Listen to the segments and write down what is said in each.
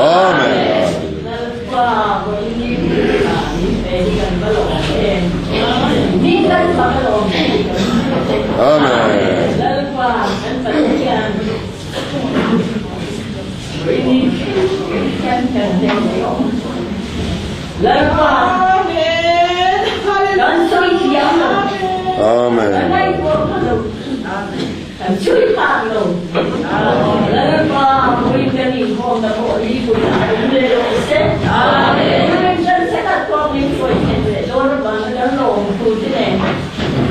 Amen. Lalpa vawiin ni kha min pe hi kan va lawm em. Ni kan va lawm em kan hmu. Amen. Lalpa kan Pathian vawiin ni kan kan hnem mai awm. Lalpa kan sawi thiam lo. Amen. Kan ngaihtuah pha lo. Kan chhui phak lo. Lalpa vawiin kan inkhawmna pawh hi kutah awm leh rawh se. Turin kan setat pawh min sawi theih leh dawn avanga kan lawm thu te nen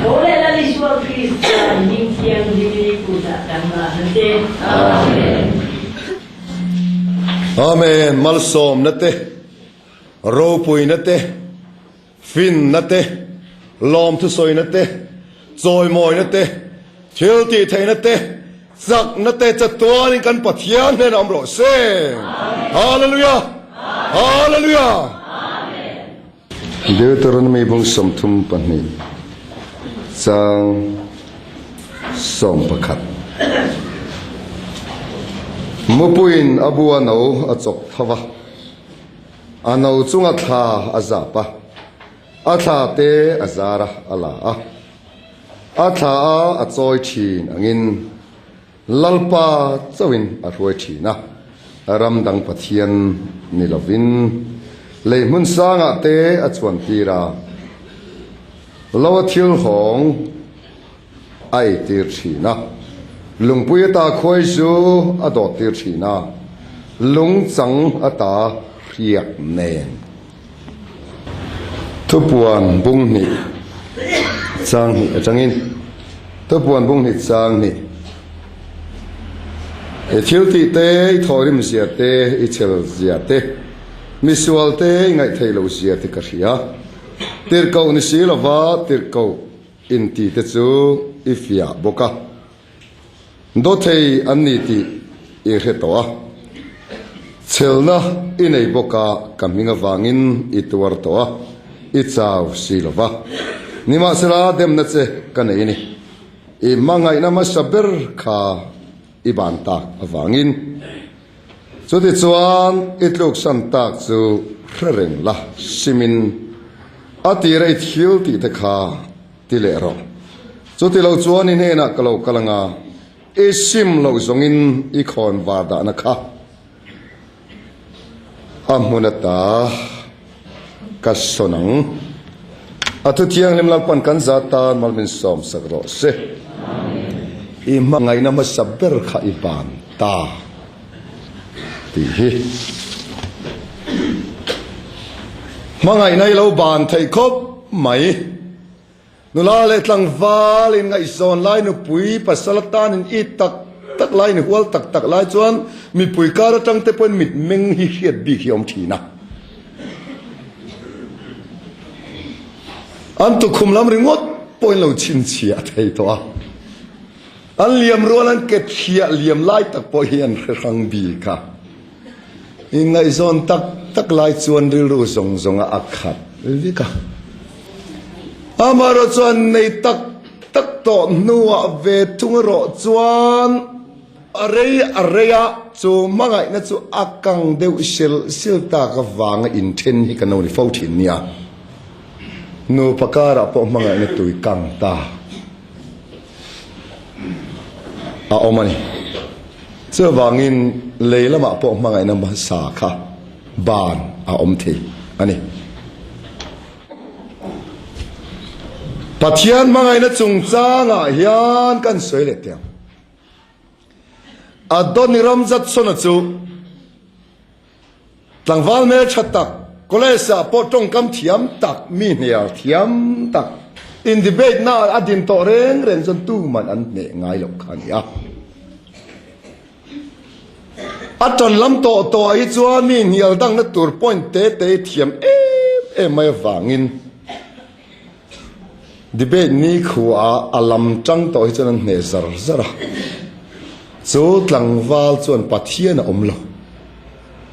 Tho leh Lal Isua Krista hming thianghlim i kutah kan dah na che. Amen. Amen. Malsawmna te, ropuina te, finna te, lawmthusawina te, chawimawina te, thil tihtheihna te, chakna te chatuanin kan Pathian hnenah awm rawh se. Hallelujah! Hallelujah! Deuteronomy bung 32 chang 11. Mupuiin a bu a no a chawk tho va. A no chunga thla a zap a, a thla te a zar a, a la a. A thla a a chawi thin angin Lalpa chauhin a hruai thin a, ram dang Pathian ni lovin lei hmun sangah te a chuan tir a, lo a thil hawng a ei tir thin a, lungpui ata khuai chu a dawt tir thin a, lung chang ata hriak nen. Thupuan bung hnih chang hnih atangin Thupuan bung hnih chang hnih I thil tih te, i thawhrim zia te, i chel zia te, misual te i ngaihtheih loh zia te ka hria. Tirhkoh ni si lova tirhkoh inti te chu i fiah bawk a. Dawthei an ni tih i hre tawh a, chhelna i nei bawk a, ka hming avangin i tuar tawh a, i chau si lo va. Nimahsela demna che ka nei a ni. I hmangaihna hmasa ber kha i ban tak avangin. Chutichuan i tluksan tak chu hre reng la, simin a tira i thil tih te kha Ti leh rawh. Chuti lo chuan i hnenah ka lo kal anga, i sim loh zawngin i khawn var dahna kha a hmun ata ka sawn ang. A thu thianghlim Lalpan kan za tan mal min sawmsak rawh se. I hmangaihna hmasa ber kha i ban ta tih hi. Hmangaihna i lo ban theih khawp mai. Nula leh tlangval in ngaihzawn lai nupui pasal atan in it tak tak lai in hual tak tak lai chuan mipui kar atang te pawhin mitmeng hi hriat bik hi a awm thin a. An tukhum lam ringawt pawhin lo chhinchhiah thei tawh a. An liam rual an ke thiah liam lai tak pawh hi an hre hrang bik a. Inngaihzawn tak tak lai chuan rilru zawng zawnga a khat vek a. Amaherawh chuan nei tak tak tawh hnuah ve thung erawh chuan a rei a rei a, chu hmangaihna chu a kang deuh sil sil tak avanga inthen hi kan lo ni fo thin nia. Nupa karah pawh hmangaihna tui kang ta a awm a ni. Chuvangin lei lamah pawh hmangaihna hmasa kha ban a awm thei a ni. Pathian hmangaihna chungchangah hian kan sawi leh teh ang. Adoniram Judson-a chu Tlangval hmeltha tak, college ah pawh tawngkam thiam tak, mi hnial thiam tak, in debate na a din tawh reng reng chuan tuman an hneh ngai loh kha a ni a. A tan lam tawh tawh ah hi chuan mi hnial dangna tur point te te hi thiam em em mai avangin debate ni khuaah a lam tang tawh hi chuan an hneh zar zar a. Chu tlangval chuan Pathian a awm lo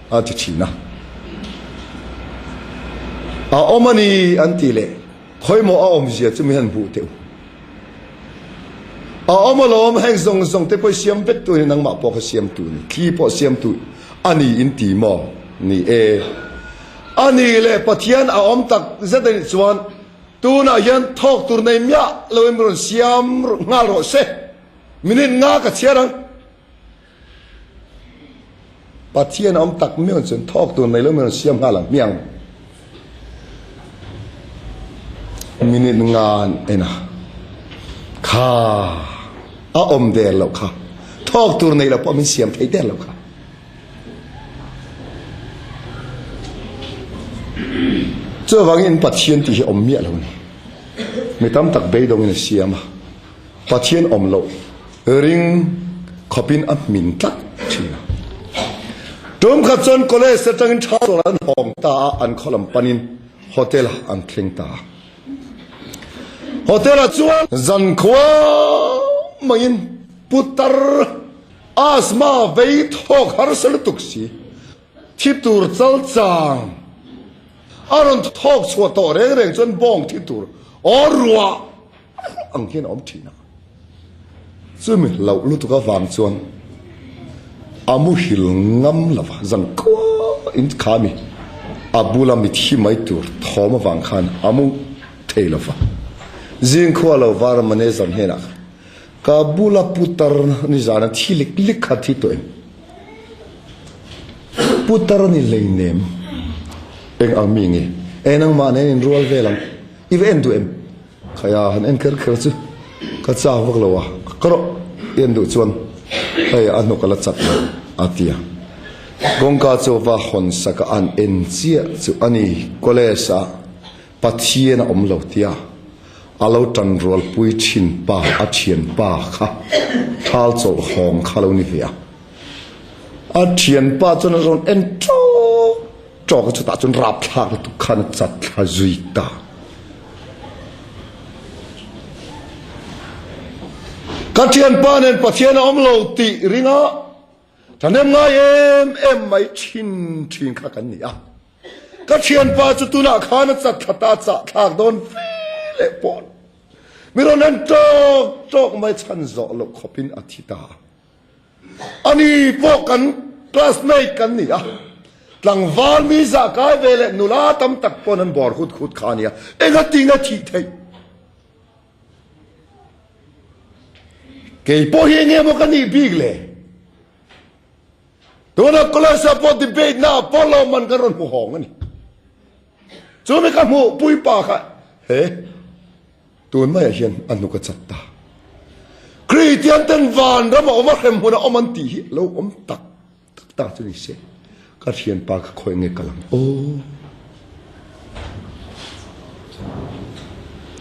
a ti thin a. A awm a ni an tih leh khawimaw a awmzia chu mi han hmuh teh u. A awm alawm heng zawng zawng te pawh i siam vek tu ni nangmah pawh kha siam tu ni thli pawh siam tu. A ni in ti maw? Ni e. A ni leh Pathian a awm tak zet a nih chuan tunah hian thawk tur nei miah lo in rawn siam nghal rawh se. Minute nga ka chhiar ang. Pathian a awm tak miau chuan thawk tur nei lo min rawn siam nghal ang hmiang. Minute nga an en a, kha a awm der loh kha, thawk tur nei lo pawh min siam thei der loh kha. Chuvangin Pathian tih hi awm miah lo a ni. Mi tam tak beidawngin a siam a. Pathian awm loh ring khawpin a hmin tlat thin a. Tum khat chuan college atangin tha chuan an hawng ta a, an khaw lam panin hotel ah an thleng ta a. Hotel ah chuan zankhua maiin putar asthma vei thawk harsa lutuk si thi tur chal chang a rawn thawk chhuah tawh reng reng chuan bawng thi tur aw ruah ang hian a awm thin a, chumi hlauh lutuk avang chuan a muhil ngam lo va, zan khuah in kha mi a bula mithi mai tur thawm avang khan a mu thei lo va, zing khua lo var manager hnenah khan ka bula putar nizana thi lik lik kha thi tawh em? Putar ni hleinem eng ang mi nge? E nangmah nen inrual vel ang i va en duh em? Khaia han en kher kher chu ka chak vak lo a, ka rawh i en duh chuan hei a hnuk a la chat lo a ti a. Kawngka chu va hawn sak a, an en chiah chu a ni college ah Pathian a awm lo tia a lo tan rualpui thin pa a thian pa kha thal chawlh hawng kha lo ni ve a. A thian pa chuan a rawn en tawk tawk a chutah chuan rapthlak lutuk khan a chat thla zui ta. Ka thianpa nen Pathian a awm lo tih ringa thahnem ngai em em mai thin thin kha kan ni a. Ka thianpa chu tunah khan a chat thla ta chah thlak dawn fe leh pawh mi rawn en tawk tawk mai chhan zawh loh khawpin a thi ta. Ani pawh kan classmate kan ni a, tlangval mi zah kai ve leh nula tam tak pawn an bawr hut hut kha a nia, engatinge thih theih? Kei pawh hi enge maw ka nih bik le? Tuna college ah pawh debate na ah pawh lawmman kan rawn hmu hawng a ni. Chumi ka hmuh puipa kha he. Tun maiah hian a hnuk a chat ta. Kristian ten van ram a awm a hrem hmun a awm an tih hi lo awm tak tak ta chu ni se. Ka thianpa kha khawi nge ka lang aw.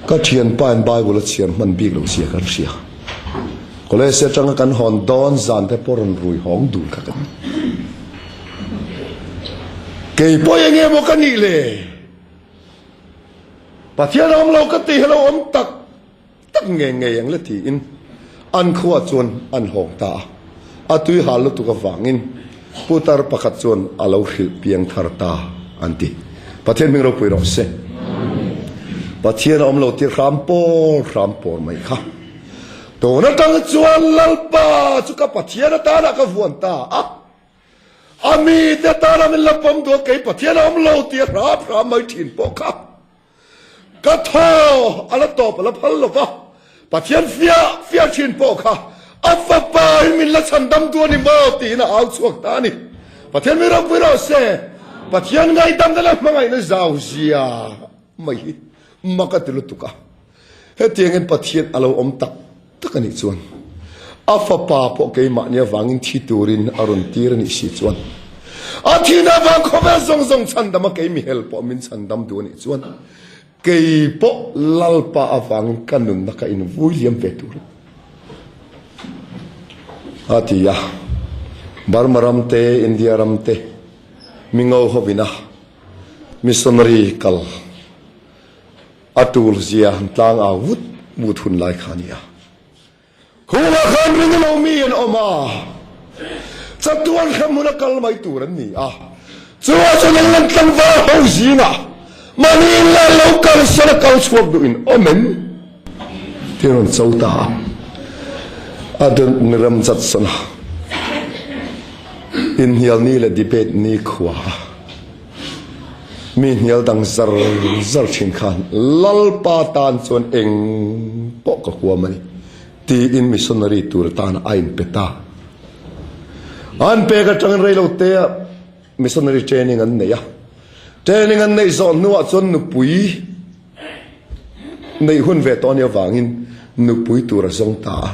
Ka thianpa in Bible a chhiar hman bik lo sia kan hria. College atanga kan hawn dawn zan te pawh rawn rui hawng dun kha kan ni. Kei pawh enge maw ka nih le? Pathian a awm lo ka tih hi lo awm tak tak ngei ngei ang le tiin an khuaah chuan an hawng ta a. A tui hal lutuk avangin putar pakhat chuan a lo hrilh piang thar ta an ti. Pathian hming ropui rawh se. Pathian a awm lo tir hram pawl hram pawl mai kha. Tun atang chuan Lalpa chu ka Pathian atana ka vuan ta a. A mite tana min la pawm duh a, kei Pathian a awm lo tih a hram hram mai thin pawh kha ka thaw a la tawp a la phal lo va, Pathian fiah fiah thin pawh kha a fapa hi min la chhan dam duh a ni maw tiin a au chhuak ta a ni. Pathian mi ropui rawh se, Pathian ngaihdamna leh hmangaihna zau zia mai hi mak a ti lutuk a. Hetiangin Pathian a lo awm tak tak a nih chuan a fapa pawh keimahni avangin thi turin a rawn tir a nih si chuan a thihna avang khawvel zawng zawng chhandam a kei mihel pawh min chhandam duh a nih chuan kei pawh Lalpa avangin ka nunna ka invui liam ve tur a ti a. Burma ram te, India ram te mingo hovina missionary kal A tul zia han tlang au vut vut hun lai kha a ni a. Khumah khan ring lo mi an awm a, chatuan hrem hmun a kal mai tur an ni a. Chuvah chuan an lan tlangval ho zingah mahni in leh lo kalsan a kal chhuak duh in awm em? Tih a rawn cho ta a. A ni rem zat san a. Inhnial ni leh debate ni khua a mi hnial dang zar zar thin khan Lalpa tan chuan eng pawh ka huam a ni tiin missionary tur tan a inpe ta. An pek atangin reilote ah missionary training an nei a. Training an neih zawh hnuah chuan nupui neih hun ve tawh a nih avangin nupui tur a zawng ta a.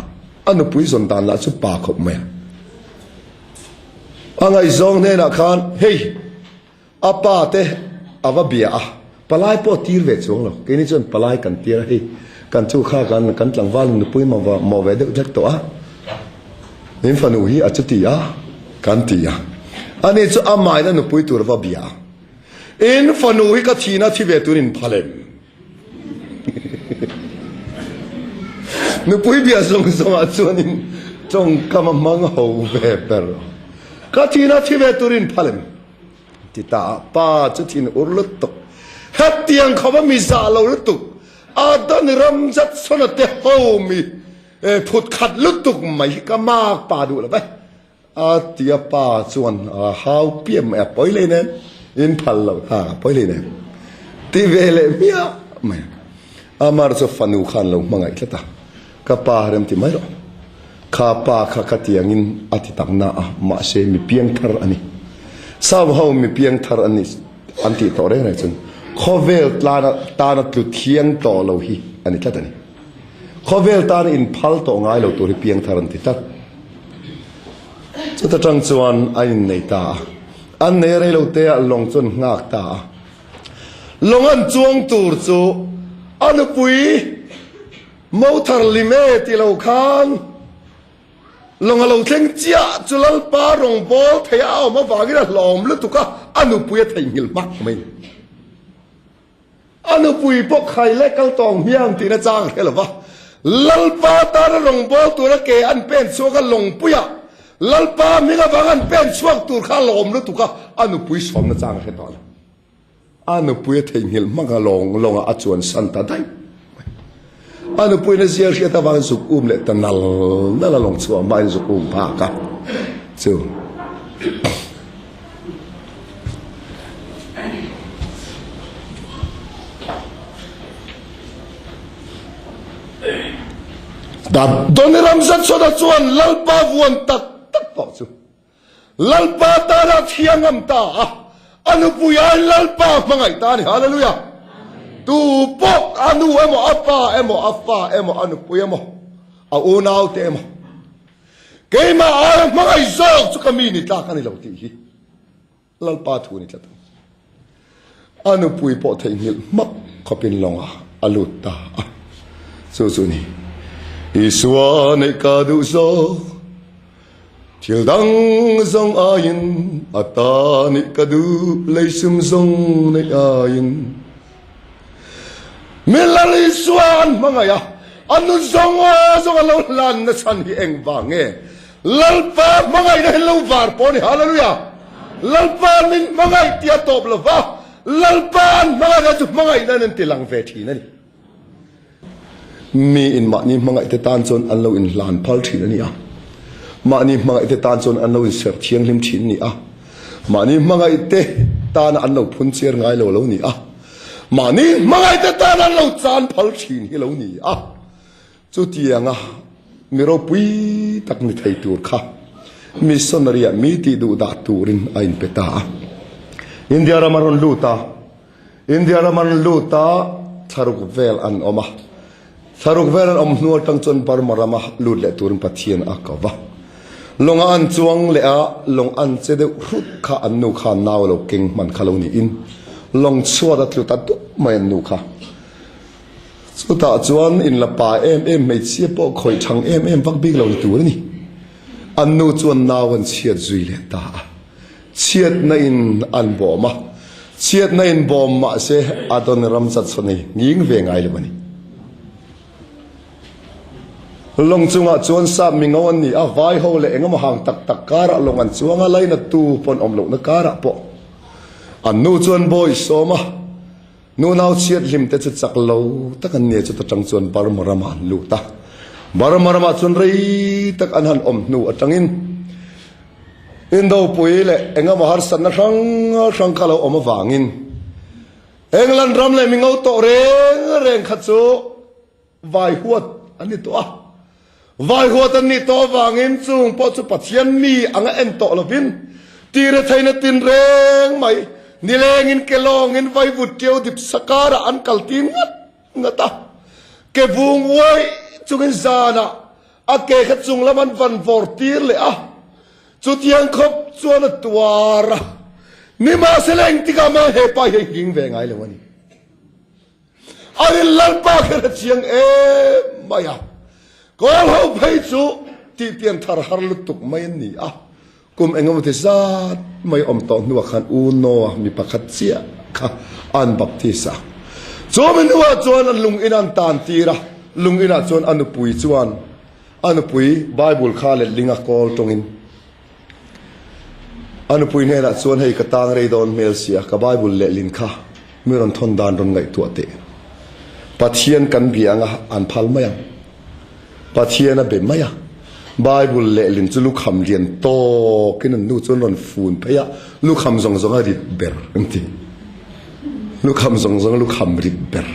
A nupui zawn dan lah chu pa khawp mai a. A ngaihzawng hnenah khan hei a pa te a va bia a, palai pawh a tir ve chuang lo. Keini chuan palai kan tir a, hei kan chu kha kan kan tlangval nupui maw ve deuh hlek tawh a, min fanu hi a chuti a kan ti a. Ani chu amahin a nupui tur a va bia a, in fanu hi ka thihna thi ve turin phal em? Nupui bia zawng zawngah chuanin tawngkam a hmang ho ve ber. Ka thina thi ve turin phal em? Ti ta a, pa chu thin ur lutuk. Hetiang khawpa mi zah lo lutuk, Adoniram Judson-a te ho mi phut khat lutuk mai hi ka mak pa duh lo ve. A ti a pa chuan a hau piah mai a pawi lei nen in phal loh thlak a pawi lei nen ti ve leh hmiah mai a. Amar chu fanu khan lo hmangaih tlat a, ka pa rem ti mai rawh. Kha pa kha ka tiangin a ti tak na a, mahse mi piangthar a ni. Sau ho mi piangthar a ni an tih tawh reng reng chuan khawvel tlana tana tlu thiang tawh lo hi a ni tlat a ni. Khawvel tana inphal tawh ngai lo tur hi piangthar an ti tlat. Chuta tang chuan a innei ta a. An nei rei lo te ah lawng chu an nghak ta a. Lawng an chuang tur chu a nupui Mothar Lime ti lo khan lawng a lo thleng chiah chu Lalpa rawngbâwl thei a awm avangin a hlawm lutuk a, a nupui a theihnghilh hmak mai. A nupui pawh khai leh kal tawng hmiang tihna chang a hre lo va. Lalpa tana rawngbâwl tura ke an pen chhuak a, lawngpuiah Lalpa hming avanga an pen chhuak tur kha a lawm lutuk a, a nupui sawmna chang a hre tawh lo. A nupui a theihnghilh hmang a lawng lawngah a chuan san ta daih mai. A nupuiin a zial hriat avangin zuk um leh ta nal nal a lawng chhuah hmain zuk um phak a chu. Doniram Zatsawna chuan Lalpa vuan tak tak pawh chu Lalpa tana thiangam ta a, a nupui aiin Lalpa hmangaih ta a ni. Hallelujah! Tu pawh a nu emaw, a pa emaw, a fa emaw, a nupui emaw, a unaute emaw, Keimah aia hmangaih zawk chu ka mi ni tlak a ni lo tih hi Lalpa thu a ni tlat ang. A nupui pawh theihnghilh hmak khawpin lawngah a lut ta a. Chu chu ni. Isua neih ka duh zawk, thil dang zawng aiin a ta nih ka duh, leisum zawng neih aiin. Mi Lal Isua an hmangaih a, a nu zawng zawng a lo hlan na chhan hi engvang nge? Lalpa hmangaihna hi lo var pawh a ni, Hallelujah! Lalpa min hmangaih tih a tawp lo va, Lalpa an hmangaihna chu hmangaihna in an ti lang ve thin a ni. Mi in mahni hmangaih te tan chuan an lo inhlan phal thin a ni a, mahni hmangaih te tan chuan an lo inserh thianghlim thin a ni a, mahni hmangaih te tana an lo phun chiar ngai lo lo ni a, mahni hmangaih te tana an lo chan phal thin hi lo ni a. Chutianga mi ropui tak ni thei tur kha missionary ah mi tih duh dah turin a inpe ta a. India ram a rawn lut a. India ram an lut a, thlaruk vel an awm a. Thlaruk vel an awm hnu atang chuan Burma rama lut leh turin Pathian a ko va. Lawnga an chuang leh a, lawng an che deuh hrut kha an nu kha nau lo keng hman kha lo niin lawng chhuat a tlu ta dup mai an nu kha. Chutah chuan inla pa em em hmeichhia pawh khawih thang em em vak bik lo ni tur a ni. An nu chuan nau an chhiat zui leh ta a. Chhiatna in an bawm a, chhiatna in bawm mah se a dawn ram chat sawn hi nghing ve ngai lo a ni. Lawng chungah chuan sap mingo an ni a, vai ho leh engemaw hang tak tak karah lawng an chuang a, lainattu pawn awm lohna karah pawh an nu chuan bawi sawm a, nu nau chhiat hlim te chu chak lo tak an ni a, chuta tang chuan Burma ramah an lut a, Burma ramah chuan rei tak an han awm hnu atangin. Indopui leh engemaw harsatna hrang hrang kha lo awm avangin England ram leh mingo tawh reng reng kha chu vai huat an ni tawh a. Vai huat an nih tawh avangin chung pawh chu Pathian mi anga en tawh lovin tire theihna tin reng mai nilengin ke lawngin vaivut ṭiau dip sakarah an kal tir ngat ngat a. Ke vung uai chungin zanah a ke kha chung lam an van vawr tir leh a. Chutiang khawp chuan a tuar a. Nimahsela engtikah mah he pa hi a nghing ve ngai lo a ni. A rin Lalpa kher a chiang em mai a. Kawl ho phei chu tih pian thar har lutuk mai an ni a. Kum engemaw ti zat mai awm tawh hnuah khan U Noah mi pakhat chiah kha an baptist a. Chu mi hnuah chuan an lung in an tan tir a, lung inah chuan a nupui chuan a nupui Bible kha letling a kawl tawngin A nupui hnenah chuan hei ka tang rei dawn hmel sia, ka Bible lehlin kha mi rawn thawn dan rawn ngaihtuah teh. Pathian kan bia anga an phal mai ang. Pathian a be mai a, Bible lehlin chu lukham lian tawkin an nu chuan rawn fun phei a, lukham zawng zawng a rit ber an ti. Lukham zawng zawng lukham rit ber.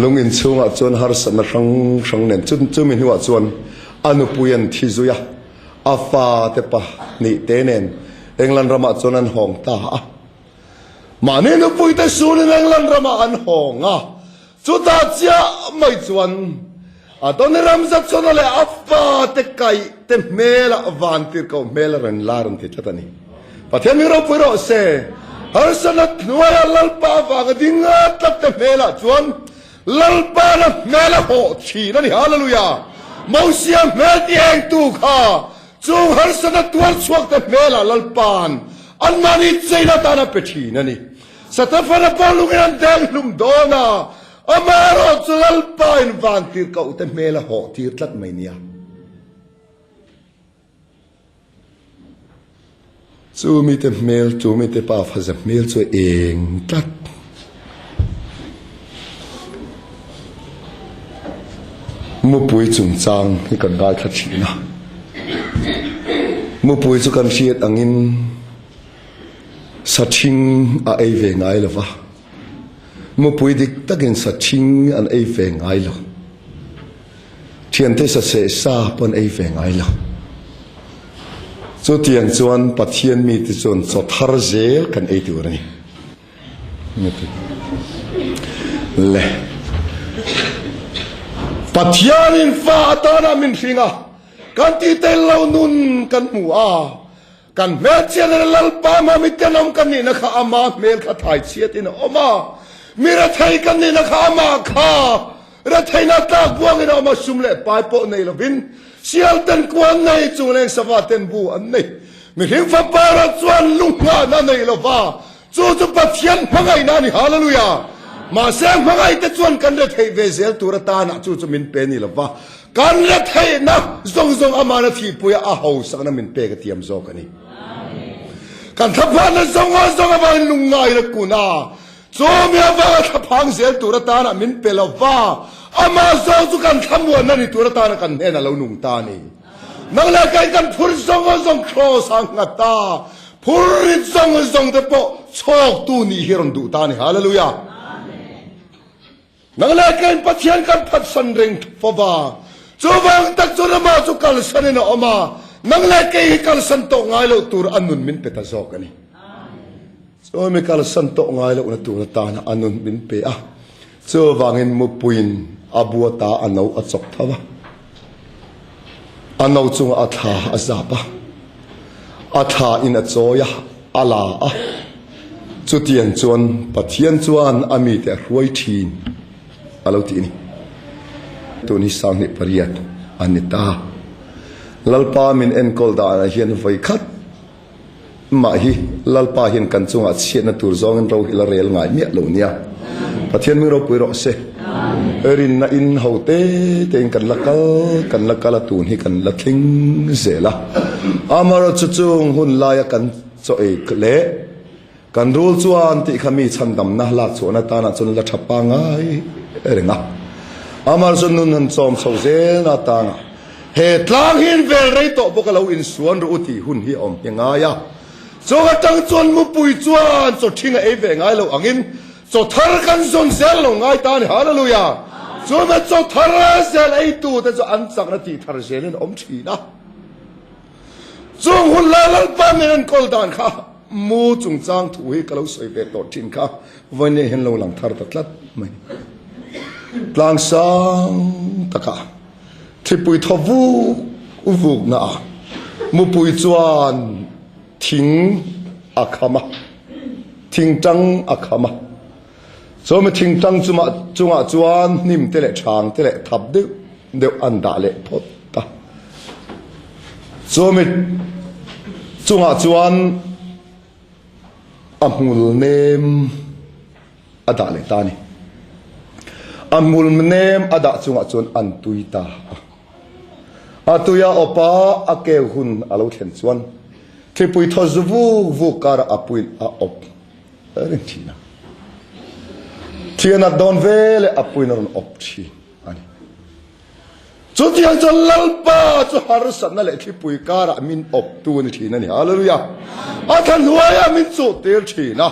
Lung inchhungah chuan harsatna hrang hrang nen chumi hnuah chuan a nupui an thi zui a. A fate pahnihte nen England ramah chuan an hawng ta a. Mahni nupuite sunin England ramah an hawng a. Chutah chiah mai chuan Adoniram Judson-a leh a fate kaihte hmelah vantirhkoh hmel a rawn lar an ti tlat a ni. Pathian mi ropui rawh se, harsatna hnuaia Lalpa avanga ding tlatte hmelah chuan Lalpana hmel a hawh thin a ni. Hallelujah! Mosia hmel ti engtu kha chung harsatna tuar chhuakte hmelah Lalpa'n anmahni cheina atan a pe thin a ni. Setefana pawh lungin an deng hlum dawn a, amaherawh chu Lalpain vantirhkohte hmel a hawh tir tlat mai nia. Chu mite hmel, chu mite pa faza hmel chu a eng tlat. Mupui chungchang hi kan ngaithla thin a. Mupui chu kan hriat angin sathing a ei ve ngai lo va. Mupui dik takin sathing an ei ve ngai lo. Thiante saseh sa pawh an ei ve ngai lo. Chutiang chuan Pathian mite chuan chaw thar zel kan ei tur a ni. Le. Pathianin fa atana min hring a, kan tih tel lo nun kan hmu a, Kan hmelchhiat leh Lalpa hma mi tenawm kan nihna kha ama hmel kha thaichhiatin a awm a, mi rethei kan nihna kha amah kha retheihna tlak buangin a awm a, sum leh pai pawh nei lovin sial ten kua an nei, chungleng sava ten bu an nei. Mihring fapa erawh chuan lunghngahna a nei lova, chu chu Pathian hmangaihna a ni. Hallelujah! Mahse hmangaihte chuan kan retheih ve zel tur atana chu chu min pe ni lova, Kan retheihna zawng zawng amana thihpuia a hausakna min pek a tiam zawk a ni. Kan thlaphanna zawng zawng avangin lungngai la kun a, chu mi avanga thlaphang zel tur atana min pe lo va, amah zawng chu kan thlamuanna ni tur atana kan hnena lo nung ta a ni. Nang leh kei kan phur zawng zawng kraws a nghat a, phur rit zawng zawng te pawh chhawktu nih hi a rawn duh ta a ni. Hallelujah! Nang leh keiin Pathian kan phatsan reng fo va, chuvang tak chuan amah chu kalsanin a awm a, nang leh kei hi kalsan tawh ngai loh tur a nun min pe ta zawk a ni. Chu mi kalsan tawh ngai lohna tur atana a nun min pe a, chuvangin mupuiin a bua ta a no a chawk tho va, a no chungah a thla a zap a, a thla in a chawi a, a la a. Chutiang chuan Pathian chuan a mite a hruai thin a lo tih a ni. Tun hi 18 a ni ta. Lalpa min enkawl danah hian vawi khat mah hi Lalpa hian kan chungah chhiatna tur zawngin ro hi la rel ngai miah lo nia. Pathian min ropui rawh se. Rinna in ho te tein kan la kal kan la kal a tun hi kan la thleng zel a. Amaherawhchu chung hun laia kan Chaw ei leh kan rul chuan tih kha mi chhandamna lak chhuahna tanah chuan la tha pangai reng a. Amar chu nun han chawm chho zelna atanga. He tlang hi in vel rei tawh bawk a lo insuan rawh u tih hun hi a awm nghe ngai a. Chawng atang chuan mupui chuan chaw ṭhing a ei ve ngai lo angin chaw thar kan zawn zel lo ngai ta a ni. Hallelujah! Chuan chaw thar zel eitute chu an chakna tih thar zelin a awm ṭhin a. Chung hun lai Lalpa min enkawl dan kha mu chungchang thu hi ka lo sawi ve tawh thin kha vawiin hian lo lang thar ta tlat mai. Tlang sang takah thlipui thaw vuk vuk na ah mupui chuan thing a kham a, thingtang a kham a. Chumi thingtang chumah chungah chuan hnim te leh thang te leh thap deuh deuh an dah leh phawt a. Chumi chungah chuan a hmul nem a dah leh ta a ni. A hmul nem a dah chungah chuan an tui ta a. A tuia awpa a keu hun a lo thlen chuan thlipui thaw zu vuk vuk karah a puiin a awp reng thin a. Thianat dawn ve leh a puiin a rawn awp thin a ni. Chutiang chuan Lalpa chu harsatna leh thlipui karah min awptu a ni thin a ni. Hallelujah! A thla hnuaiah min chuhtir thin a,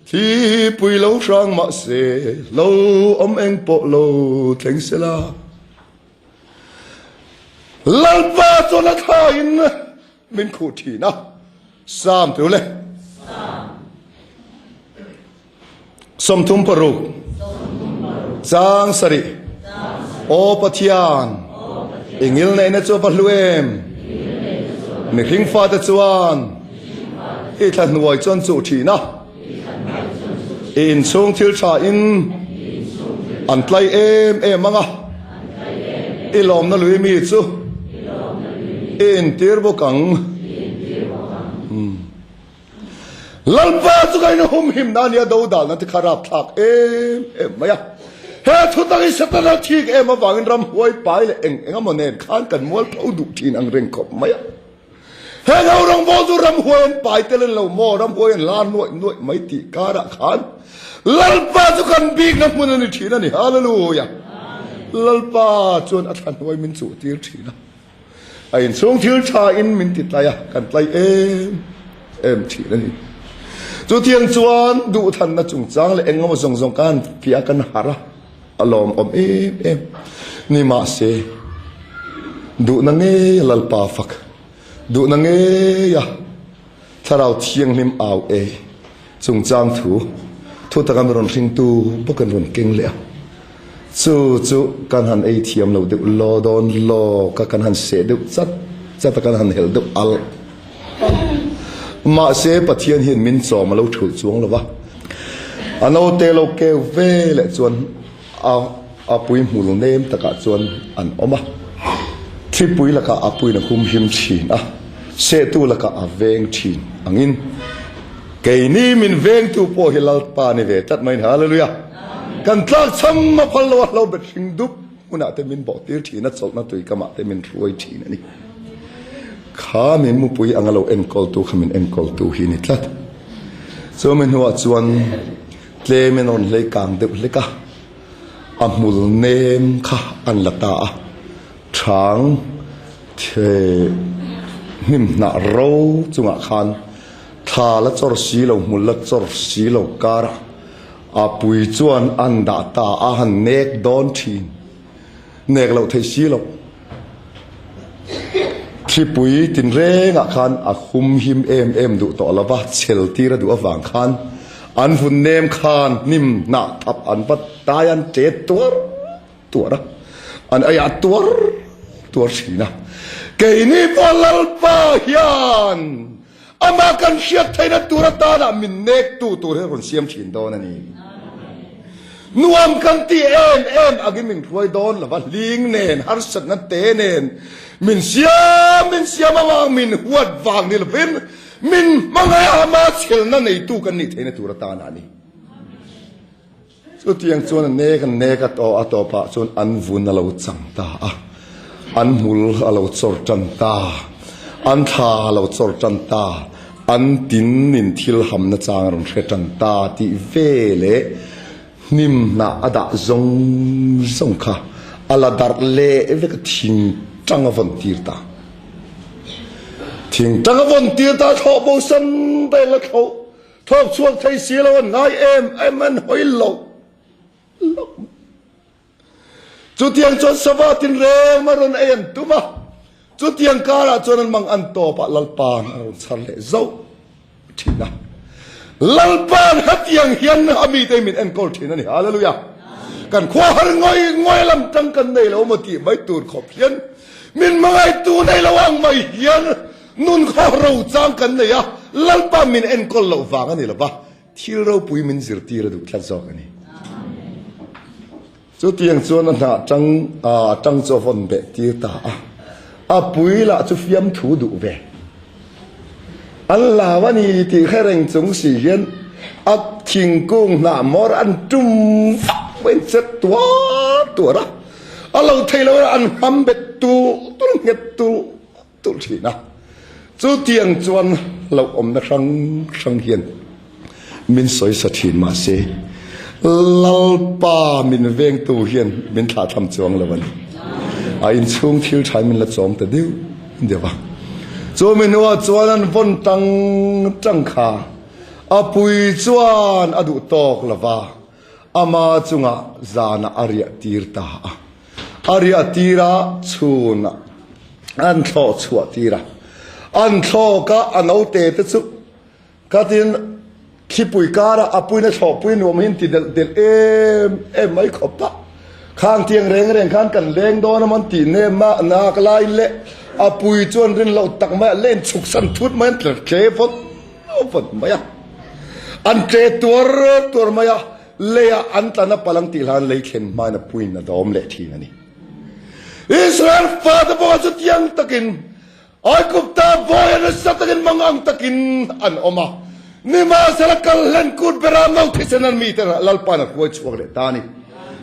thlipui lo hrang mahse lo awm eng pawh lo thleng sela. Lalpa chuan a thlain min khuh thin a, Sam tu le. 36 Chang sarih Aw Pathian, i ngilneihna chu a va hlu em? Mihring fate chuan i thla hnuai chuan chuh thin a, i inchhung thil tha in an tlai em em ang a, i lawmna lui mi chu i intir bawk ang. Lalpa chu ka inhumhim na nia dodalna te kha rapthlak em em mai a. He thutak hi Setana thik em avangin ramhuai pai leh eng eng emaw nen khan kan mualpho duh thin ang reng khawp mai a. Heng ho rawngbawl chu ramhuai an pai tel an lo maw, ramhuai an lar nuaih nuaih mai tih karah khan Lalpa chu kan bikna hmun a ni thin a ni. Hallelujah! Lalpa chuan a thla hnuai min chuh tir thin a. A inchhung thil tha in min ti tlai a, kan tlai em em thin a ni. Chutiang chuan duhthanna chungchang leh engemaw zawng zawng kan fiah a, kan harh a, a lawmawm em em. Ni mahse, duhna ngeia Lalpa fak, duhna ngeia Thlarau Thianghlim au e chungchang thu, thu taka mi rawn hringtu bawk an rawn keng leh a. Chu chu kan han ei thiam lo deuh law dawn lawk a, kan han seh deuh chat chat a, kan han helh deuh alh alh. Mahse Pathian hian min chawm a lo thulh chuang lo va, a naute lo keu ve leh chuan a a pui hmul nem takah chuan an awm a, thlipui lakah a puiin a humhim thin a, sehtu lakah a veng thin angin keini min vengtu pawh hi Lalpa ni ve tlat mai a ni. Hallelujah! Kan tlak cham a phal lo a, hlo bet hring dup hmunah te min bawh tir thin a, chawlhna tui kamah te min hruai thin a ni. Kha min mupui anga lo enkawltu kha min enkawltu hi a ni tlat. Chumi hnuah chuan tlem in a rawn hlei kang deuh hlek a, a hmul nem kha an la ta a, thang hnim hnah ro chungah khan thla la chawr si lo, hmul la chawr si lo karah A pui chuan an dah ta a han nek dawn thin. Nek loh theih si loh. Thlipui tinrengah khan a humhim em em duh tawh lo va, chhel tir a duh avang khan an vun nem khan hnim hnah thap an va tai an che tuar tuar a, an ei a tuar tuar thin a. Keini pawh Lalpa hian Amah kan hriat theihna tur atana min nektu tur hi rawn siam thin dawn a ni. Nuam kan ti em em angin min hruai dawn lo va, hling nen, harsatna te nen min siam min siam avang min huat vang ni lovin min hmangaih a ama chhelna neitu kan nih theihna tur atana a ni. Chutiang chuan a nek a nek a tawh a tawpah chuan an vun a lo chang ta a, an hmul a lo chawr tan ta, an thla a lo chawr tan ta, an tin in thil hamna chang a rawn hre tan ta tih ve leh hnim hnah a dah zawng zawng kha a la darh leh vek a thing. tang a vawn tir ta. Thing tang a vawn tir ta thlawh bo san daih la thlawh thlawk chhuak thei si lo an ngai em em an hawi lo lo. Chutiang chuan sava tinreng a rawn ei an tum a, chutiang karah chuan an mang an tawpah Lalpa'n a rawn chhar leh zauh thin a. Lalpa'n hetiang hian a mite min enkawl thin a ni. Hallelujah! Kan khua har ngawi ngawi lam tang kan nei lo maw tih mai tur khawp hian min hmangaihtu nei lo ang mai hian nun khaw ro chang kan nei a, Lalpa min enkawl loh vang a ni lo va, Thil ropui min zirtir a duh tlat zawk a ni. Chutiang chuan a hnah tang a tang chu a vawn beh tir ta a. A pui lah chu fiamthu duh ve. An hlau a ni tih hre reng chung si hian a thingkung hnah hmawr an tum vak mai in chet tuar tuar a. A lo thei lo an hmam bet tulh tulh nghet tulh tulh thin a. Chutiang chuan hlauhawmna hrang hrang hian min sawisa thin mahse Lalpa min vengtu hian min thlahthlam chuang lo a ni. A inchhung thil thain min la chawm ta deuh deuh a. Chumi hnuah chuan an vawn tang tang kha a pui chuan a duh tawk lo va, ama chungah zanah a riah tir ta a. A riah tir a, chhunah an thlawh chhuah tir a. An thlawk a, a naute te chu khatin thlipui kara a puina thlawhpui nuam hi an ti delh delh em em mai khawp a. Khang tiang reng reng khan kan leng dawn a maw an tih nem a, nak lai leh a pui chu an rin loh tak mai a, len chhuk san thut mai an tler tle vawt vawt mai a. An tle tuar tuar mai a. Leiah an tlan a palang tih hlan lei thlen hmain a puin a dawm leh thin a ni. Israel fate pawh chutiang takin Aigupta bawi a nasa takin mangang takin an awm a. Nimahsela kal hlen kut bera no thisen an mite Lalpa'n a hruai chhuak leh ta a ni.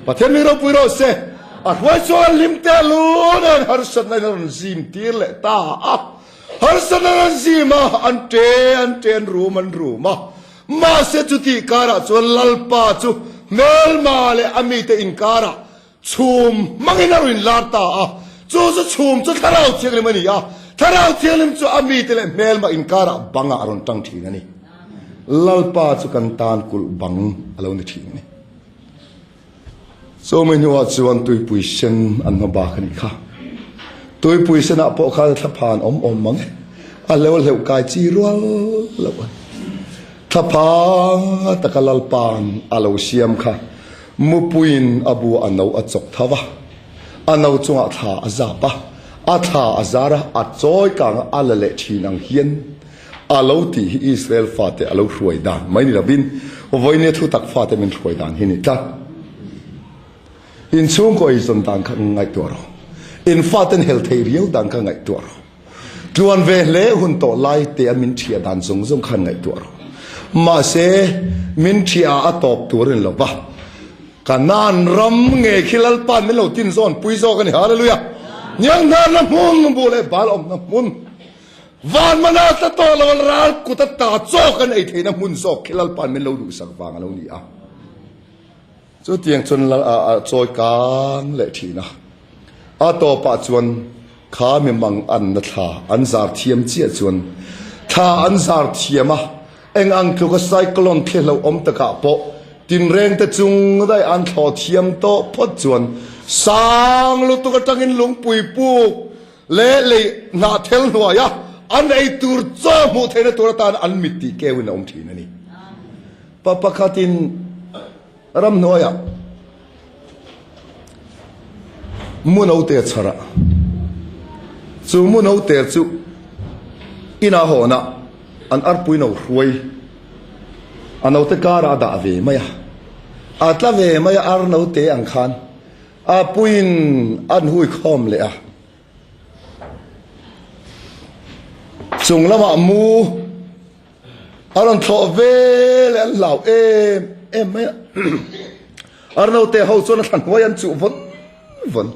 Pathian mi ropui rawh se, a hruai chhuak an hlim teh lun a, an harsatna in a rawn zim tir leh ta a. Harsatna an zim a, an ṭe an ṭe an rum an rum a. Mahse chutih karah chuan Lalpa chu hmelma leh a mite inkarah chhum hmangin a rawn inlar ta a. Chu chu chhum chu Thlarau Thianghlim a ni a, Thlarau Thianghlim chu a mite leh hmelma inkarah bangah a rawn tang thin a ni. Lalpa chu kan tan kulh bang a lo ni thin a ni. Chumi hnuah chuan tuipui sen an hma bak a nih kha. Tuipui senah pawh khan thlaphan awm awm mang e. A hleuh hleuh kai chi rual loh a ni. Thlaphang taka Lalpa'n a lo siam kha mupuiin a bu a no a chawk tho va. A no chungah thla a zap a, a thla a zar a, a chawi kang a, a la leh thin ang hian A lo tih hi Israel fate a lo hruai dan mai ni lovin vawinia thu tak fate min hruai dan hi ni tlat. In chhungkaw eizawn dan kha ngaihtuah rawh. In faten hel thei riau dan kha ngaihtuah rawh. Tluan ve hle hun tawh lai te a min thiah dan zawng zawng khan ngaihtuah rawh. Mahse, min thiah a tawp tur a ni lo va. Kanaan ram ngei khi Lalpa'n min lo tin zawn pui zawk a ni. Hallelujah! Hnianghnar-na hmun, buh leh bal awmna hmun. Van mana tla tawh lo an ral kut a ta chaw kan ei theihna hmun zawk khi Lalpa'n min lo duhsak vang a lo ni a. Chutiang chuan a chawi kang leh thin a. A tawpah chuan kha mi mang anna thla an zar thiam chiah chuan thla an zar thiam a, eng ang tluka cyclone thli hlauhawm takah pawh tinrengte chung daih an thlawh thiam tawh phawt chuan sang lutuk atangin lungpui puk Leh lei hnahthel hnuaia an ei tur chaw hmuh theihna tur atan an mit tih keuin a awm thin a ni. Pa pakhatin ramhnuaiah mu note a chhar a, chu mu note chu inah hawnah an arpui no hruai a note karah a dah ve mai a, a tla ve mai a ar note ang khan. A puiin an hui khawm leh a, chung lamah mu a rawn thlawh ve leh an hlau em em mai a. Ar naute ho chuan a thla hnuai an chuh vawn vawn,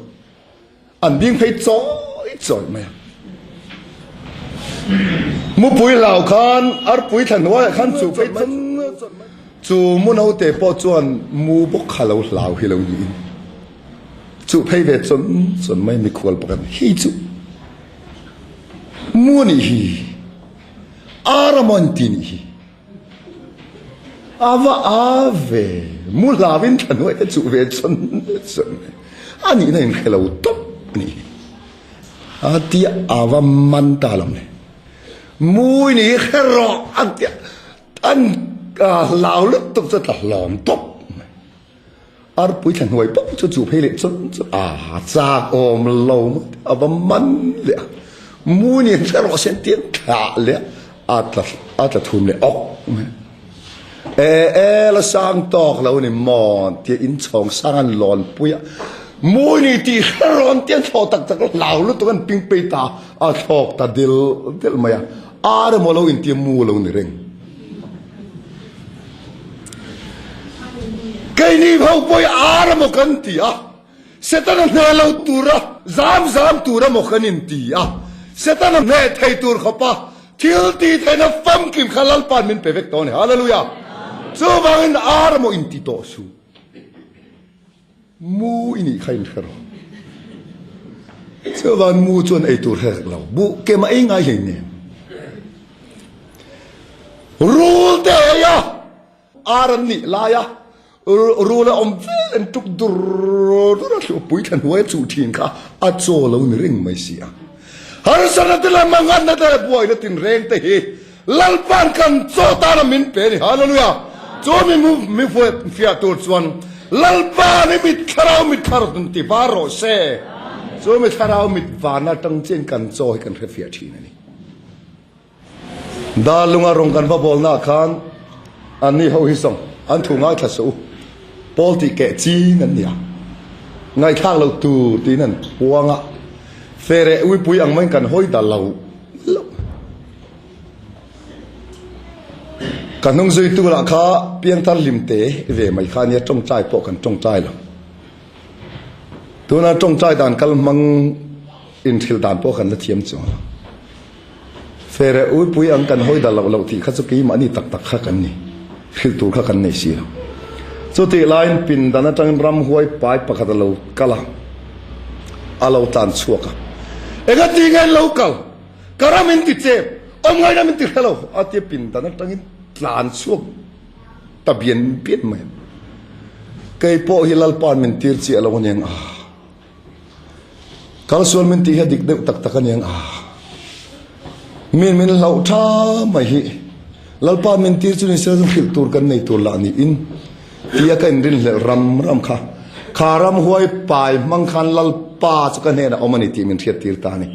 an ding phei chawi chawi mai a. Mupui hlau khan arpui thla hnuaiah khan chuh phei chawn chawn mai. Chu mu naute pawh chuan mu bawk kha lo hlau hi lo niin. Chuh phei ve chawn chawn mai mikhual pakhat hi chu mu nih hi ar a maw an ti nih hi a va a ve mu hlau in thla hnuai te chuh ve chawn chawn mai a nihna in hre lo tawp a nih hi a tia a va man ta lo le mu i nih hi hre rawh a tia an hlau lutuk chu a tla hlawm tawp mai. Arpui thla hnuai pawp chu chu phei leh chawt chawt a chak awm lo a va man leh a mu ni hre rawh se tian thlah leh a tla a tla thum leh awk mai e e la sang tawk lo ni maw tia in chhawng sang an lawn pui a mu ni tih hre rawn tian thlawh tak tak hlau lutuk an ping pei ta a thlawk ta dil dil mai a ar emaw lo intia mu lo ni reng. Keini ho pawh hi ar emaw kan ti a, Setana hneh lo tura zam zam tur emaw kan inti a, Setana hneh thei tur khawpa thil tih theihna famkim kha Lalpa'n min pe vek tawh a ni. Hallelujah! Chuvangin ar emaw inti tawh suh. Mu i nih kha in hre rawh. Chuvan mu chuan ei tur hre lo. Buh ke mah ei ngai hlei nen. Rul te ei a, ar an nih lai a, rul a awm vel an tuk dur dur a, hlupui thla hnuai a chuh thin kha a chaw lo ni reng mai si a. Harsatna te leh manganna te leh buaina tinreng te hi Lalpa'n kan chaw tana min pe a ni. Hallelujah! Chu mi mi fiah tur chuan Lalpa'n i mit thlarau mit thlar rawn ti var rawh se. Chu mi thlarau mit varna atang chian kan chaw hi kan hre fiah thin a ni. Darlunga rawng kan va bawlnaah khan anni ho hi zawng an thu ngaithla suh u. Pawl tih keh ching an nia. Ngaihthlak loh tur tiin an puang a. Fereh uipui ang maiin kan hawi da lo lo. Ka hnung zuitu lah kha piangthar hlimte ve mai kha ania tawngtai pawh kan tawngtai lo. Tuna tawngtai dan kal hmang inhrilh dan pawh kan la thiam chuang lo. Fere uipui ang kan hawi dah loh loh tih kha chu keimahni tak tak kha kan ni. Hrilh tur kha kan nei si lo. Chutih laiin pindan atangin ramhuai pai pakhat a lo kal a, a lo tlan chhuak a. Engati nge an lo kal? Ka ram in ti chep, awm ngai ram in ti hre lo, a tia pindan atangin tlan chhuak ta bian bian mai a. Kei pawh hi Lalpa'n min tir chiah lo aniang a. Kal sual min tih hi a dik deuh tak tak aniang a. Min min hlauh tha mai hi Lalpa'n min tir chu ni se chu hrilh tur kan nei tur lah niin tia ka inrinhlelh ram ram kha. Kha ramhuai pai hmang khan Lalpa chu ka hnenah awm a ni tih min hriat tir ta a ni.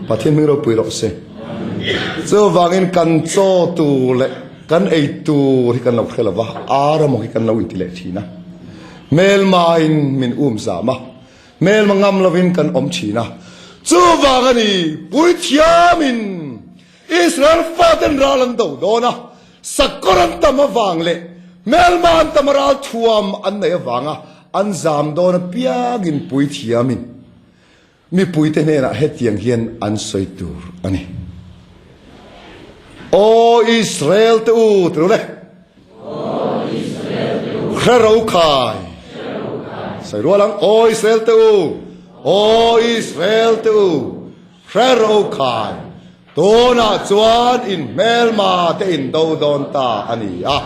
Pathian hming ropui rawh se. Chuvangin kan chaw tur leh kan ei tur hi kan lo hre lo va, ar emaw hi kan lo inti leh thin a. Hmelmain min um zam a, hmelma ngam lovin kan awm thin a. Chuvang a ni, Puithiamin Israel faten ral an do dawn a, sakawr an tam avang leh hmelma an tam a ral thuam an neih avanga an zam dawn apiangin Puithiamin mipuite hnenah hetiang hian an sawi tur a ni. Aw Israel te u, ti ru le. Hre ro khai. Sawi rual ang, Aw Israel te u, Aw Israel te u, hre ro khai. Tunah chuan in hmelma te in do dawn ta a ni a.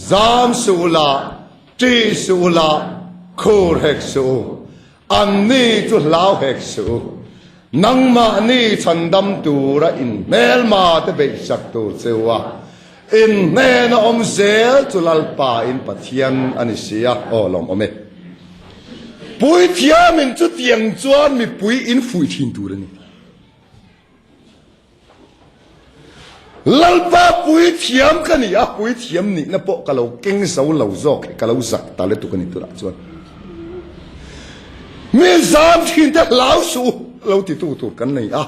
Zam suh la, ṭih suh la, khur hek suh u. Anni chu hlau hek suh u. Nangmahni chhandam tura in hmelma te beihsak tur che u a, in hnena awm zel chu Lalpa in Pathian a ni si a, aw lawm awm e. Puithiamin chutiang chuan mipui in fuih thin tur a ni. Lalpa puithiam ka ni a, puithiam nihna pawh ka lo keng zo lo zawk hi ka lo zak ta lutuk a ni tunah chuan. Mi zam thin te hlau suh u lo ti tu tur kan nei a,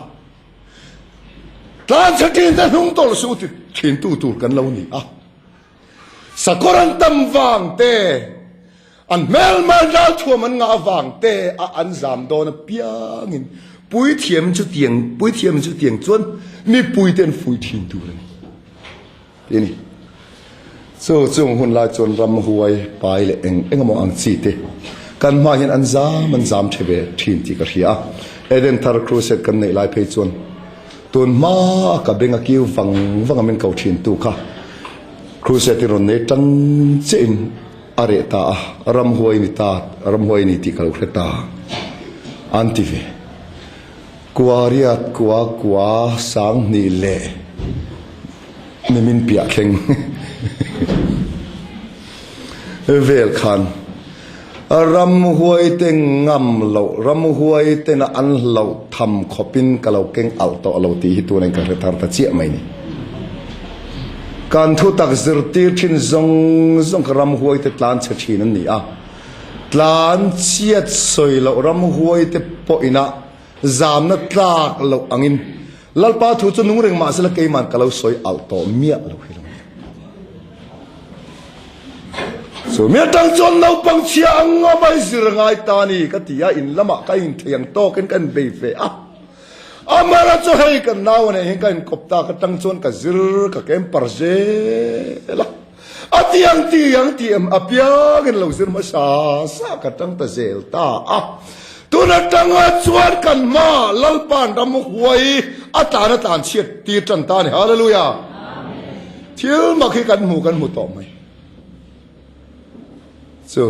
tlanchhe thin te hnung tawlh suh u ti thin tu tur kan lo ni a. Sakawr an tam vang te, an hmelma ralthuam an ngah vang te a an zam dawn apiangin puithiam chu tiang puithiam chu tiang chuan mipui te an fui thin tur a ni. Ti a ni. Chu chung hun lai chuan ramhuai pai leh eng eng emaw ang chi te Kan hma hian an zam an zam the ve thin tih ka hria a. Edenthar Crusade kan neih lai phei chuan tun hma a ka beng a kiu vang vang a min ko thin tu kha Crusade in rawn nei tang chiah in a reh ta a, ramhuai ni ta, ramhuai ni tih ka lo hre ta an ti ve. Kua riat kua kua 2000 leh nimin piah thleng vel khan ramhuai te ngam loh, ramhuai tena an hlauh tham khawpin ka lo keng alh tawh lo tih hi tunin ka hre thar ta chiah mai ni. Kan thutak zirtir thin zawng zawng kha ramhuai te tlan chhe thin an ni a, tlan chhiat sawi loh ramhuai te pawhina zamna tlak loh angin Lalpa thu chu nung reng mah sela keiman ka lo sawi alh tawh miah lo hi lo ni. Chu mi atang chuan naupang chhia ang nga mai zir ngai ta ni ka ti a, in lamah ka inthei ang tawkin ka inbei ve a. Amara chu hei kan nau a neih hian ka inkawp tak atang chuan ka zir ka kem par zel a. A ti ang ti ang ti em apiangin lo zir hmasa sa ka tang ta zel ta a. Tun atanga chuan kan hma Lalpa'n ram huai a tlan a tlan chhiat tir tan ta a ni. Hallelujah! Thil mak hi kan hmu kan hmu tawh mai. Chu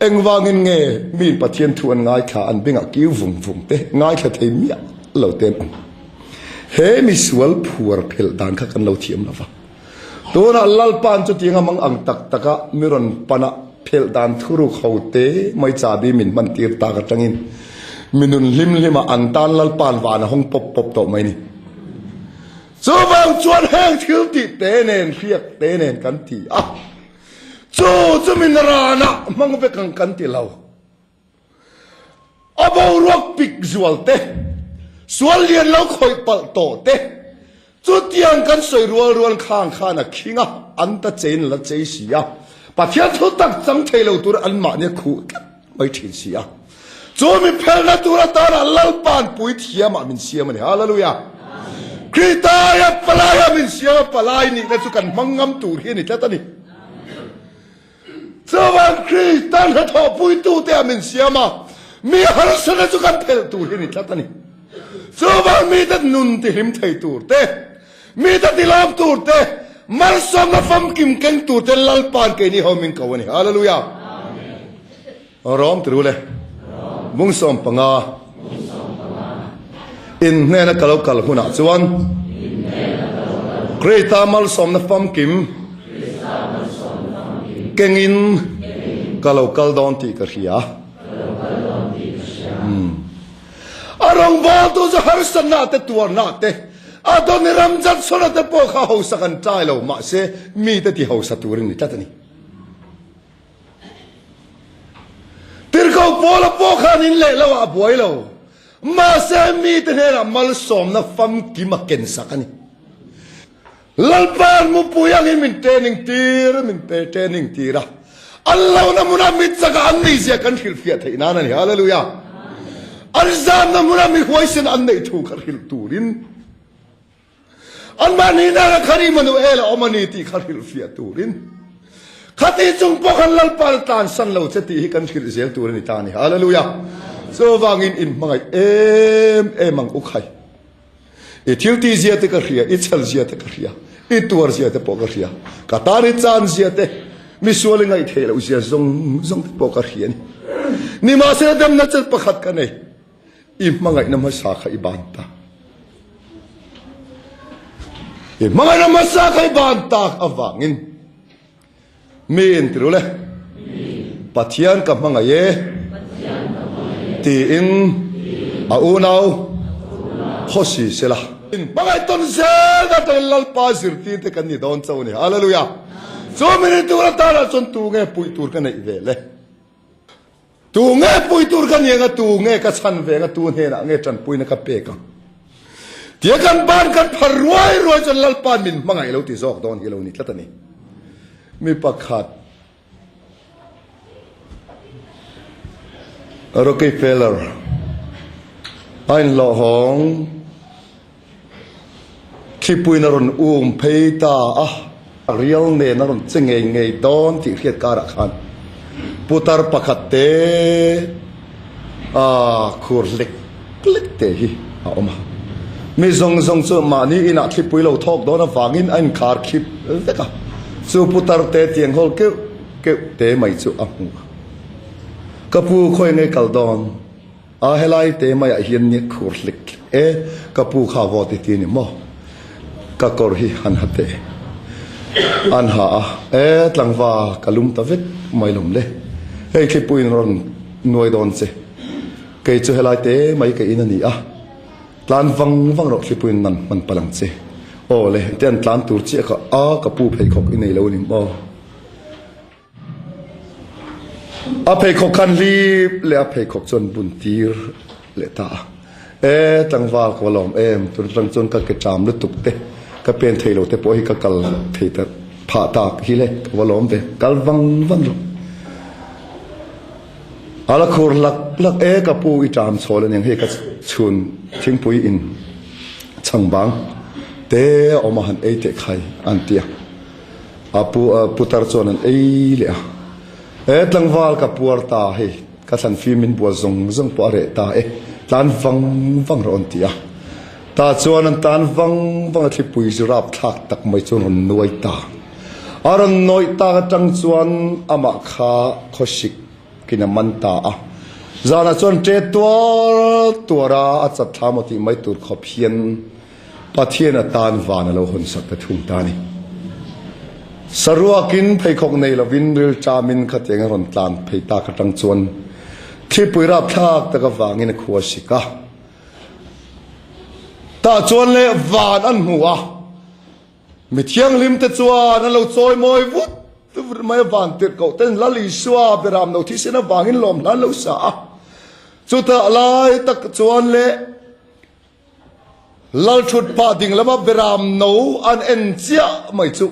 engvangin nge miin Pathian thu an ngaithla an bengah kiu vung vung te ngaithla thei miah lo te an awm. He misual phuar phelh dan kha kan lo thiam lo va. Tunah Lalpa'n chutianga mang ang tak taka mi rawn pana phelh dan thuruk ho te mai chabi min hman tir tak atangin mi nun hlim hlimah an tan Lalpa'n van a hawng pawp pawp tawh mai ni. Chuvang chuan heng thil tih te nen hriak te nen kan ti a, chu chu min ranah hmang vek ang kan ti lo. A boruak pik zual te, sual lian lo khawih palh tawh te, chutiang kan sawi rual rual khang khan a khing a, an ta chein la chei si a, Pathian thu tak chang thei lo tur anmahni a khuh tlat mai thin si a. Chu mi phelna tur atana Lalpa'n puithiamah min siam a ni. Hallelujah! Kritaia palaia min siam a, palai nihna chu kan hmang ngam tur hi a ni tlat a ni. Chuvang Kristian hnathawhpuitute ah min siam a, mi harsatna chu kan phelh tur hi a ni tlat a ni. Chuvang mite nun tihlim thei tur te, mite tilawm tur te, malsawmna famkim keng tur te Lalpa'n keini ho min ko a ni. Hallelujah! Rawm ti ru le. Bung 15. In hnena ka lo kal hunah chuan Krista malsawmna famkim kengin ka lo kal dawn tih ka hria. A rawngbawltu chu harsatna te tuarna te a dawn i ramzat chhawna te pawh kha hausak an ṭai lo mahse mite ti hausa turin ni tlat a ni. Tirhkoh Paula pawh khan in leh lo ah a buai lo. Mahse mite hnenah malsawmna famkim a kensak a ni. Lalpa'n mupui angin min training tir, min pe training tir a. An lohna hmunah mi chakah an neihzia kan hrilhfiah theih nan a ni. Hallelujah! An zamna hmunah mi huaisen an neih thu kha hrilh turin. Anmahni nana khan Immanuel a awm a ni tih kha hrilhfiah turin khati chung pawh khan Lalpa na tlansan lo che tih hi kan hrilh zel tur a ni ta a ni. Hallelujah! Chuvangin inhmangaih em em ang u khai. I thil tih zia te ka hria, i chhel zia te ka hria, i tuar zia te pawh ka hria, ka tan i chan zia te, misual i ngaih theih loh zia zawng zawng te pawh ka hria a ni. Nimahsela demna chan pakhat ka nei. I hmangaihna hmasa kha i ban tak. I hmangaihna hmasa kha i ban tak avangin mi in ti rul e. Pathian ka hmangaih e tiin a unau khawsi sela. In hmangaih tawn zel atangin Lalpa zirtirte kan ni dawn chauh a ni. Hallelujah! Chu mi ni tur atana chuan tu nge puih tur ka neih ve le? Tu nge pui tur ka ni anga, tu nge ka chhan ve anga, tu hnenah nge tanpuina ka pek ang? Tia kan ban kan phar ruai ruai chuan Lalpa'n min hmangaih lo ti zawk dawn hi lo ni tlat a ni. Mi pakhat Rockefeller a inhlawhawng Thlipuiin a rawn um phei ta a, rial nen a rawn che ngei ngei dawn tih hriat karah khan Putar pakhat te a khur hlek hlek te hi a awm a. Mi zawng zawng chu mahni inah thlipui lo thawk dawn avangin a inkhar khip vek a. Chu putar te tiang hawl keuh keuh te mai chu a hmu a. Ka pu khawi ngei kal dawn? A helai te maiah hian nia khur hlek hlek e, ka pu kha vawt i ti ni maw? Ka kawr hi han ha teh. An ha a, e tlangva ka lum ta vek mai lawm le. Hei thlipuiin rawn nuai dawn che. Kei chu helai te mai ka in a ni a, tlan vang vang rawh thlipuiin nan hman palh ang che. Aw le, te an tlan tur chiah kha a ka pu pheikhawk i nei lo ni maw? A pheikhawk khan hlip leh a pheikhawk chuan bun tir leh ta a. E, tlangval ka va lawm em, tun atang chuan ka ke ṭam lutuk te, ka pen thei lo te pawh hi ka kal thei ta phah tak hi le, ka va lawm ve, kal vang vang rawh. A la khur hlak hlak e, ka pu i ṭam chhawl aniang hei ka chhun thingpui in chhang bang te a awm a han ei teh khai an ti a. A pu putar chuan an ei leh a, He tlangval ka puar ta hei, ka thlan fim min bual zawng zawng pawh a reh ta e, tlan vang vang rawh an ti a. Tah chuan an tlan vang vang a thlipui zu rap thlak tak mai chuan rawn nuai ta. A rawn nawih tak atang chuan amah kha khawsik kin a man ta a. Zanah chuan ṭe tuar tuar a, a chat thla maw tih mai tur khawp hian Pathian atan van a lo hawn sak ta thung ta a ni. Saruakin pheikhawk nei lovin rilṭamin khatiang a rawn tlan phei tak atang chuan thlipui rapthlak tak avangin a khua sik a. Tah chuan leh van an hmu a, mi thianghlim te chuan an lo chawimawi vut vut mai a, van tirhkoh ten Lal Isua beram lo thisen avangin lawm hlan lo sa a. Chutah lai tak chuan leh Lalthut pah ding lama beram no an en chiah mai chu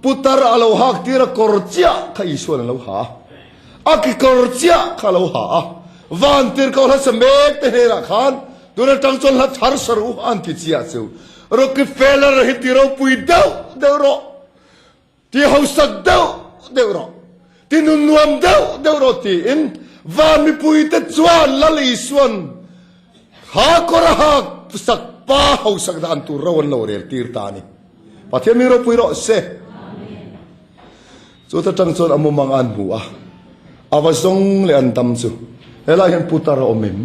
putar a lo hak tir a kawr chiah kha Isuan a lo ha a, a kekawr chiah kha a lo ha a, van tirhkoh hla sa mek te hnenah khan tun atang chuan hla thar sa ru an ti chiah chu Rockefeller hi ti ropui deuh deuh rawh. Ti hausak deuh deuh rawh, ti nun nuam deuh deuh rawh tiin van mipuite chuan Lal Isuan ha kawr a hak sak pa hausak dan tur ro an lo rel tir ta a ni. Pathian mi ropui rawh se. Chuta tang chuan a mumang an hmu a, a va zawng leh an dam chu helai hian putar a awm em?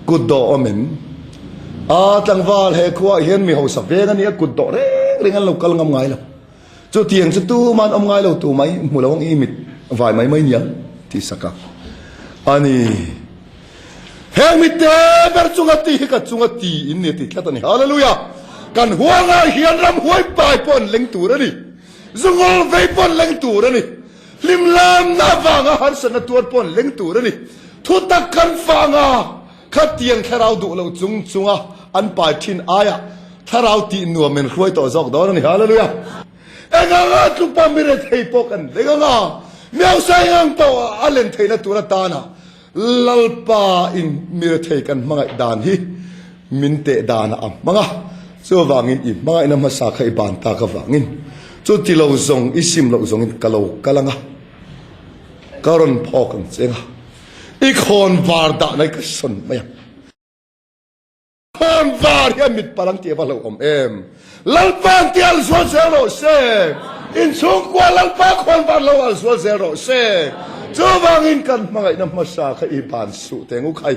Kut dawh awm em? A tlangval he khuaah hian mi hausa veng a nia kut dawh reng reng an lo kal ngam ngai lo. Chutiang chu tuman awm ngai lo tu mai hmu lo ang i mit vai mai mai nia ti sak a. A ni. Heng mi te ber chunga ti hi ka chunga ti in ni a ti tlat a ni. Hallelujah! Kan huangah hian ramhuai pai pawh an leng tur a ni. Zungul vei pawh an leng tur a ni. Hlimlamna avanga harsatna tuar pawh an leng tur a ni. Thutak kan fanga Khatiang thlarau duh lo chung chunga an pai thin aiah thlarau tih nuam min hruai tawh zawk dawn a ni. Hallelujah! Enganga tlupa mi rethei pawh kan leng anga, mi hausa engang pawh a len theihna tur atana Lalpa in mi rethei kan hmangaih dan hi min teh danah a hmang a. Chuvangin i hmangaihna hmasa kha i ban tak avangin chuti lo zawng i sim loh zawngin ka lo kal anga, ka rawn phawk ang che anga. I khawn var dah nai ka sawn mai ang. Khawn var hi a mit palh ang tih a va hlauhawm em. Lalpa an ti al zual zel rawh se. Inchhungkua Lalpa khawn var lo al zual zel rawh se. Chuvangin kan hmangaihna hmasa kha i ban suh teng u khai.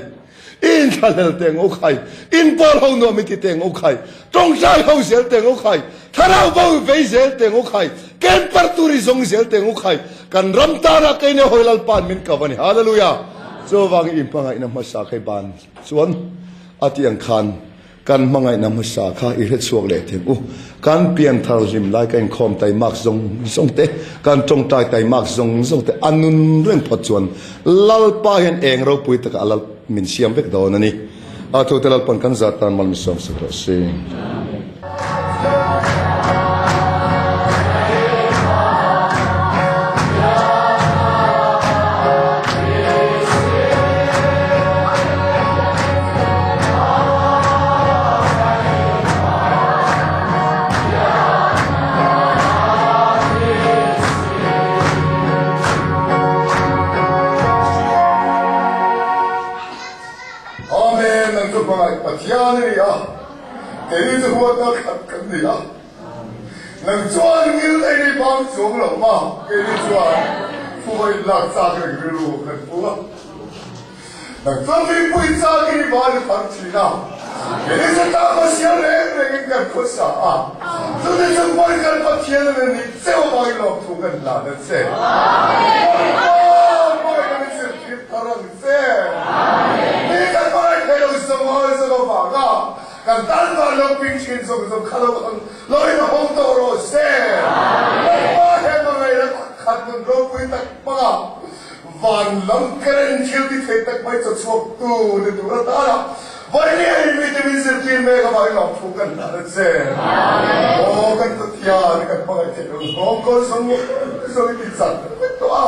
I inthlahlel teng u khai. Inpawl ho nuam i ti teng u khai. Tawngtai ho zel teng u khai. Thlarau bo i vei zel teng u khai. Camper tur i zawng zel teng u khai. Kan ram tana keini hawi Lalpa'n min kau a ni. Hallelujah! Chuvangin i hmangaihna hmasa kha i ban chuan a tih ang khan kan hmangaihna hmasa kha i hrechhuak leh thei u. Kan pianthar hlim lai ka inkhawm taimak zawng zawng te, kan tawngtai taimak zawng zawng te a nun reng phawt chuan Lalpa hian eng ropui takah a lal min siam vek dawn a ni. A thute Lalpa'n kan zat tan mal min sawm sak rawh se. Keini chu huatna khat kan ni a, nang chuan ngil ei nei bang chuang lo ma, keini chuan phuba in lak chak reng rilru kan pu a. Nang chuan mipui chak in i ban i phar thin a, keini chu tah hmasial reng rengin kan khawsa a, chutih chung pawhin kan Pathian a nih cheu avangin lawmthu kan hlan a che. Lalpa, hmangaih kan inzirtir thar ang che. Mi kan hmangaih thei lo zawng awi zawng avanga kan tan van lo ping thin zawng zawng kha lo ang lo in hawng tawh rawh se. Lalpa he hmangaihna khat nun ropui tak hmanga Van lam karen thil ti thei tak mai chaw chhuak tu ni tur atana Vawinia in mite min zirtir mek avangin lawmthu kan hlan a che. Aw kan Pathian kan hmangaih theih lo hnawm kawl zawng zawng in ti chak vek tawh a.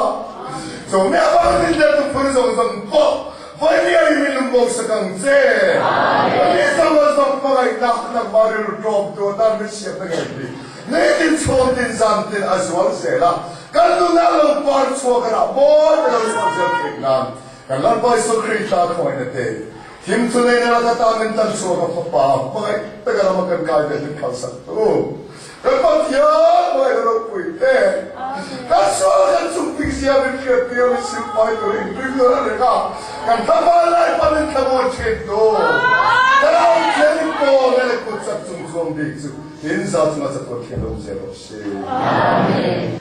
Chu mi avang min der tu phun zawng zawng pawh Vawinia in min lung bo sak ang che. Ani zawng zawng hmangaihna nangmah rilru tlawm tu atan min hriatna ngei hi nitin chhawm tin zan tin a zual zel a. Kan nunah lo par chhuak a rah mawi te lo chhuak zel theih nan kan Lalpa Isua Krista khawngaihna te thim chu neihna laka ta min tan chhuak a Fapa hmangaih taka rama kan kai ve min khalsak tu kan Pathian hmangaihna ropui te kan sual kan chungpik zia min hriat tir min silpai tur inring tur a reng a kan thlamuan lai pa min thlamuan thin tu Thlarau Thianghlim pawl leh kut chak chung chuang bik chu in za chunga chatuan thian lo zel rawh se. Amen.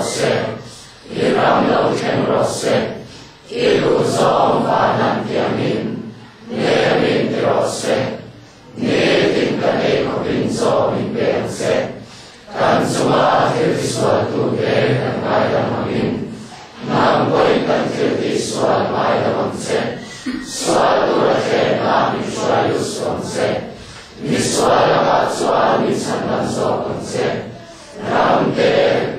se, i ram lo thleng rawh se, i duhzawng van an tiamin lei a min ti rawh se, nitin kan ei khawpin chaw min pe ang che, kan chunga thil tisualtute kan ngaidam angin nang pawhin kan thil tihsual ngaidam ang che, sual tura thlenna min hruai lut suh ang che, misual lakah chuan min chhandam zawk ang che, ram te.